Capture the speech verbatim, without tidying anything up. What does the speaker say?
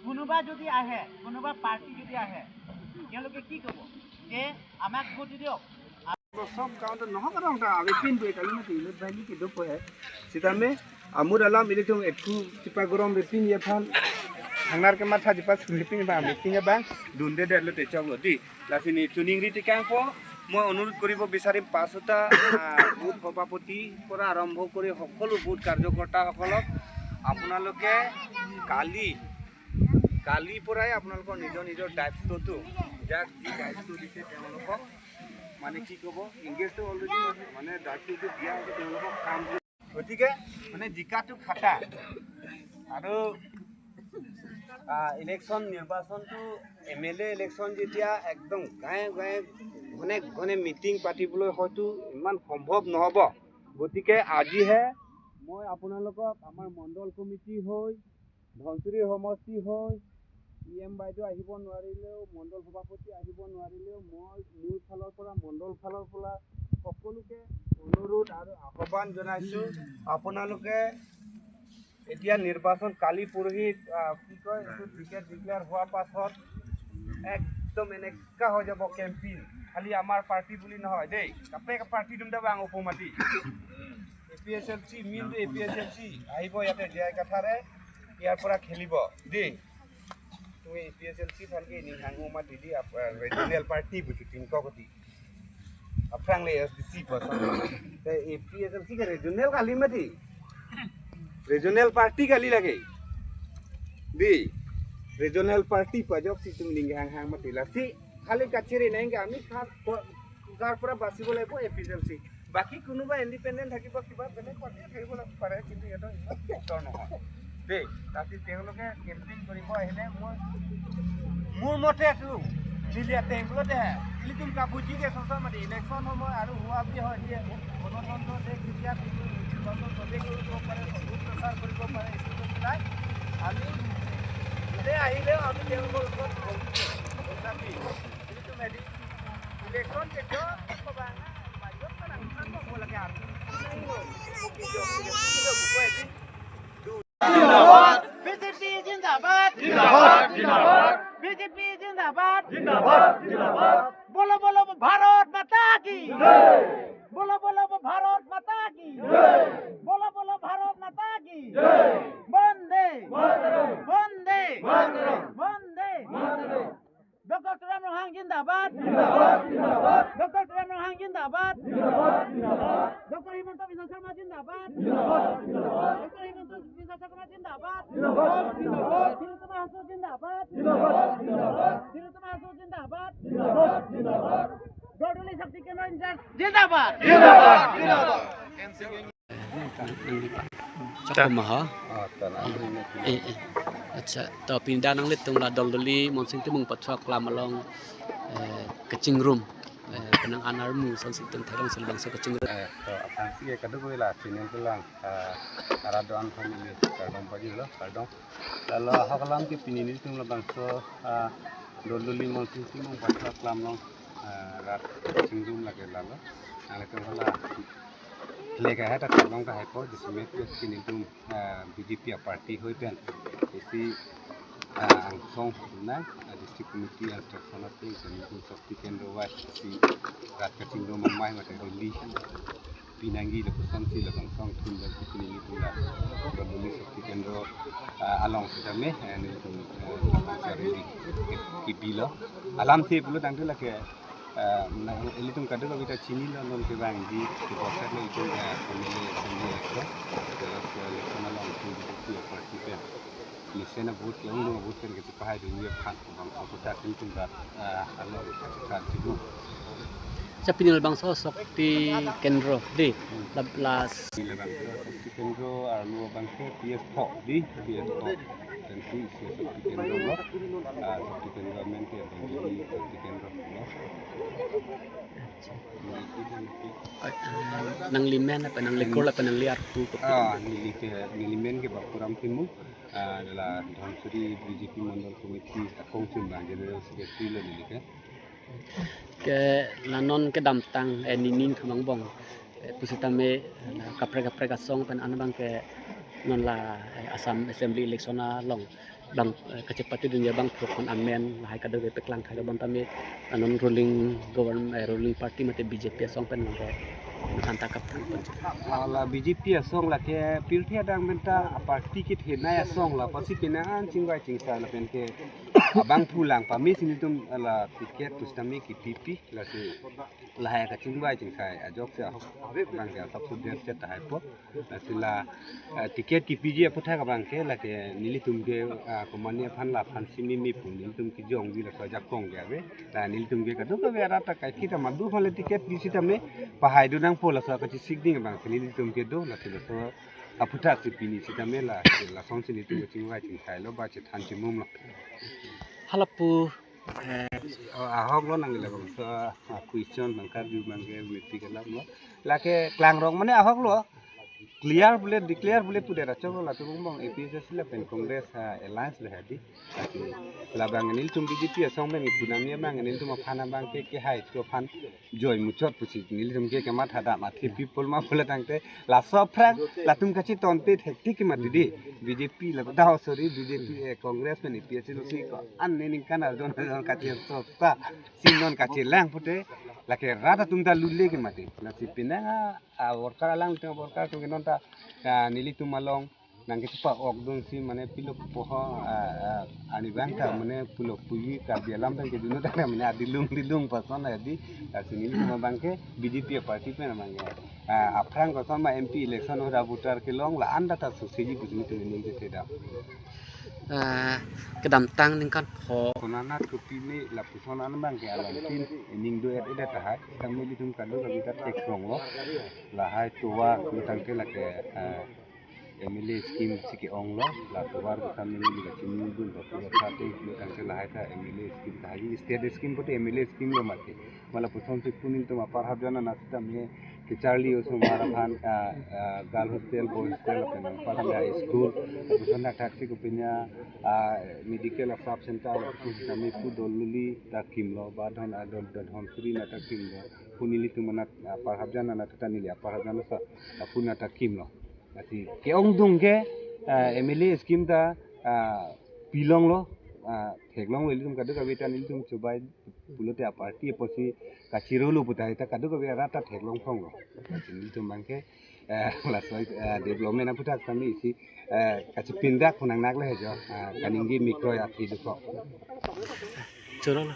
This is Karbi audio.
কোনোবা যদি আহে, কোনোবা পাৰ্টি যদি আহে, তেওঁলোকে কি ক'ব যে আমাক ভোট দিয়ক? সব গাঁৱতে নহ'ব, নহ'ব, আমি পিন্ধো, একালি মাতি, ইলে বাইলি কি দুখ হয়। Sitame amut alam ilitum ethu chipagorom ripin aphan, thangnar kematha chipasun ripin aphan meeting abang dunde detlo techoklo dei. Lasi neli chuningri tekangpo, মই অনুৰোধ কৰিব বিচাৰিম পাঁচোটা, আহ, বুথ সভাপতিৰ পৰা আৰম্ভ কৰি সকলো বুথ কাৰ্যকৰ্তাসকলক, আপোনালোকে কালি, কালিৰ পৰাই আপোনালোকৰ নিজৰ নিজৰ দায়িত্বটো, যাক যি দায়িত্ব দিছে তেওঁলোকক, মানে কি ক'ব, ইংলিছটো অলৰেডি মানে দায়িত্বটো দিয়া হৈছে, তেওঁলোকক কাম গতিকে মানে জিকাটো খাটা আৰু, আহ, ইলেকশ্যন নিৰ্বাচনটো, এম এল এ ইলেকশ্যন যেতিয়া একদম গাঁৱে গাঁৱে, ঘনে ঘনে মিটিং পাতিবলৈ হয়তো ইমান সম্ভৱ নহ'ব। গতিকে আজিহে মই আপোনালোকক আমাৰ মণ্ডল কমিটি হৈ, ধনশিৰি সমষ্টি হৈ, ই এম বাইদেউ আহিব নোৱাৰিলেও, মণ্ডল সভাপতি আহিব নোৱাৰিলেও, মই মোৰ ফালৰ পৰা, মণ্ডল ফালৰ পৰা সকলোকে অনুৰোধ আৰু আহ্বান জনাইছো, আপোনালোকে এতিয়া নিৰ্বাচন কালি পৰহি, আহ, কি কয়, এইটো টিকেট ডিক্লেয়াৰ হোৱাৰ পাছত একদম এনেকুৱা হৈ যাব কেম্পেইন। খালি আমাৰ পাৰ্টি বুলি নহয় দেই, কাপে পাৰ্টি দুম দাবাং ওপমাটি। A P H L C, main A P H L C আহিব ইয়াতে জে আই কাথাৰে, ইয়াৰ পৰা খেলিব দেই। তুমি এ পি এইচ এল চি ভালকে ning hang-o mati di, ap-, eh, regional party buju tingko koti. Aphrang le S D C person. Te A P H L C ke regional kali mati. Regional party kali lake. Di regional party pu ajoksi itum ning hang hang mati, lasi khali kachiri nang ke ami khar ko-, khar pura basi bole ko A P H L C. বাকী কোনোবা ইণ্ডিপেণ্ডেণ্ট থাকিব, কিবা বেলেগ পাৰ্টি থাকিব পাৰে, কিন্তু ইয়াতে ইমান উত্তৰ নহয় দেই। ৰাতি তেওঁলোকে কেম্পেইন কৰিব আহিলে মই, মোৰ মতে এইটো মিলিয়া টেম্পলতে হে, ইলিতুম কাবুজি কে চচা মানে ইলেকশ্যন সময় আৰু হোৱা বুলি হয় দিয়ে গণতন্ত্ৰ দেশ যেতিয়া কিন্তু নিৰ্বাচন চবেই কৰিব পাৰে, চবেই প্ৰচাৰ কৰিব পাৰে, এইটো লৈ পেলাই আমি ইয়াতে আহিলেও আমি তেওঁলোকৰ ওচৰত কম-, কম দাবী। কিন্তু মেডি-, ইলেকশ্যন কেতিয়া হ'ব বা? জিন্দাবাদ। বিজেপি জিন্দাবাদ। জিন্দাবাদ, জিন্দাবাদ। বিজেপি জিন্দাবাদ। জিন্দাবাদ, জিন্দাবাদ। বলো, বলো, ভারত মাতা কি? জয়। বলো, বলো, ভারত মাতা কি? জয়। বলো, বলো, ভারত মাতা কি? জয়। বন্দে। মাতরম। বন্দে। মাতরম। বন্দে। মাতরম। ডক্টৰ তুলিৰাম ৰংহাং জিন্দাবাদ। জিন্দাবাদ, জিন্দাবাদ। ডক্টৰ তুলিৰাম ৰংহাং জিন্দাবাদ। জিন্দাবাদ, জিন্দাবাদ। ডক্টৰ হিমন্ত বিশ্ব শৰ্মা জিন্দাবাদ। জিন্দাবাদ, জিন্দাবাদ। ডক্টৰ হিমন্ত বিশ্ব শৰ্মা জিন্দাবাদ। জিন্দাবাদ, জিন্দাবাদ। তিলোত্তমা হাজো জিন্দাবাদ। জিন্দাবাদ, জিন্দাবাদ। তিলোত্তমা হাজো জিন্দাবাদ। জিন্দাবাদ, জিন্দাবাদ। গড়দুলি শক্তি কেন্দ্ৰ ইনচাৰ্জ জিন্দাবাদ। জিন্দাবাদ, জিন্দাবাদ। Nang, nang lipa. Chak ta. Kuma ha? Ah, ta na. Eh, eh. Accha, to pini dak nanglitum la Doldoli Monsing Timung Pathua Aklam along, eh, kachingrum, eh, penang anar mu son si tum therong sil bangso kachingrum. Eh, to aphrangsi ke kadokave la channel kelang, eh, arat do-an family, kardom pajirlo, kardom. Lalo ahok alam ke pini nelitum labangso, eh, Doldoli Monsing Timung Pathua Aklam along, eh, rat kachingrum lake lalo. Nanglitum hala leka hai ta kalong kahai po, jisumet ke pini nelitum, eh, B J P a party hoi pen isi, eh, angsong nang, eh, district committee instruction ate pini nelitum Shakti Kendro wise isi rat kachingrum amei mate rally pinangji lapuson si labangso angsong thun dan si pini nelitum la Doldoli Shakti Kendro, eh, along sitame, eh, nelitum, eh, labangso rally kebilo. Alamthe pulo tangte lake, eh, na, ilitum kadokave ta chinilo, non kevangji, kevokset lo itum, eh, M L A, assembly election, jelas, eh, election along itum B J P a party pen mesen a vote ke-ongdung a vote pen kachepahai dunji aphan bangso aputhak ilitum rat, eh, along kachepahai dunji. Accha, pini labangso Shakti Kendro dei, la, last. Pini labangso Shakti Kendro arlo abangke P S four dei, P S four. Tensi isi Shakti Kendro lo, ah, Shakti Kendro amen ke Doldoli Shakti Kendro lo. Nangli men apa nangli kur apa nangli arpu kopi? Ah, neli ke, neli men ke Bapuram Timung, ah, la Dhansiri B J P Mandal Committee akongchim bang General Secretary lo neli ke. Ke la non kedamtang, eh, nening thom angbong, eh, pusitame, eh, kaprek kaprek asong pen an abangke non la, eh, Assam Assembly election along bang, eh, kachepatedunji abangphu amen lahai kadokave paklang thaklo, bonta me anon ruling government, eh, ruling party mate B J P asong pen nangke anta kaptang pon. Ala B J P asong lake pirthe adang menta aparty kethenei asong la pasi penang an chingvai chingsai lapen ke abangphu lang pame si nelitum ala ticket pusitame kipipi, lasi lahai kachingvai chingsai ajok si ahok abang ke asap sudet chet tahai po. Lasi la, eh, ticket kipiji aputhak abang ke lake nelitum ke, ah, komane aphan la aphan si mimi pu nelitum kejongji laso ajakong ke ave. La nelitum ke kadokave arat ta kaiketa madu aphan le ticket pi sitame pahai do nangpo, laso kachesik ding abang si nelitum ke do, lasi laso aputhak si pini sitame la, lasonsi nelitum kachingvai chingsailo ba chethan chimumlo. Hala pu, eh, Oh, ahok lo nang ila bangso, ah, question bang karju bang ke miti kelam lo. Lake klangrong mane ahok lo. Clear pule, declare pule pudet achok lo, latum bong A P H L C lapen Congress, ah, alliance lo hadi. Labang nelitum B J P asong pen ipunam ya bang nelitum aphan abang ke kehai tu aphan joi muchot pusi nelitum ke kematha dam athe people ma pule tangte laso aphrang latum kachetonte thektik ke mati di. B J P la da, oh, sorry, B J P, eh, Congress pen A P H L C ko-an ne ningkan arjon arjon kachirso sa si non kachelang pute lake rat atum ta lule ke mati. Lasi penang a, a worker alang teng worker atum ke non ta, ah, nelitum along nangkechepa-okdun si mane pilo puho, ah, ah, ani bang ta mane pulo puji Karbi alam pen kedun ta mane adilung dilung pason adi, lasi nelitum abang ke B J P party pen abang ke, ah, aphrang koson ma M P election ahut voter kelong la-an ta ta suseji pusi nelitum ning ke theda. Ah, kedamtang ningkan pho. Konanat kopi me lapuson an abang ke alamtin ening do-et-et tahai. Kami nelitum kadokave ta theklonglo. Lahai tovar me tangte lake, ah, M L A scheme si ke-ong lo, la tovar ko kami neli kachinidun ba pura thate me tangte lahai ta M L A scheme tahai, state scheme pute M L A scheme lo mati. Ma lapuson si pu nelitum apar hap jana na sitame kacharli osomar aphan, ah, ah, girl hostel, boy hostel, lapen apar hap school, lapuson thakthak si kopi nya, ah, medical a sub center, lapuson kami pu Dololi ta kimlo, ba Dhon, ah, Dhon, Dhon, Dhonsiri na ta kimlo. Pu nelitum anat, ah, apar hap jana na ta neli apar hap jana sa, ah, pu na ta kimlo. Lasi ke-ongdung ke, ah, M L A scheme ta, ah, pilonglo, ah, theklonglo, ilitum kadokave ta nelitum chubai pulote aparty apotsi kachirolo putai ta kadokave arat ta theklongphonglo. Lasi nelitum abang ke, eh, laso, eh, development aputhak kami isi, eh, kachipindak phonang nakle hejo, ah, kaningje mikroi aphi dukho. Choro lo.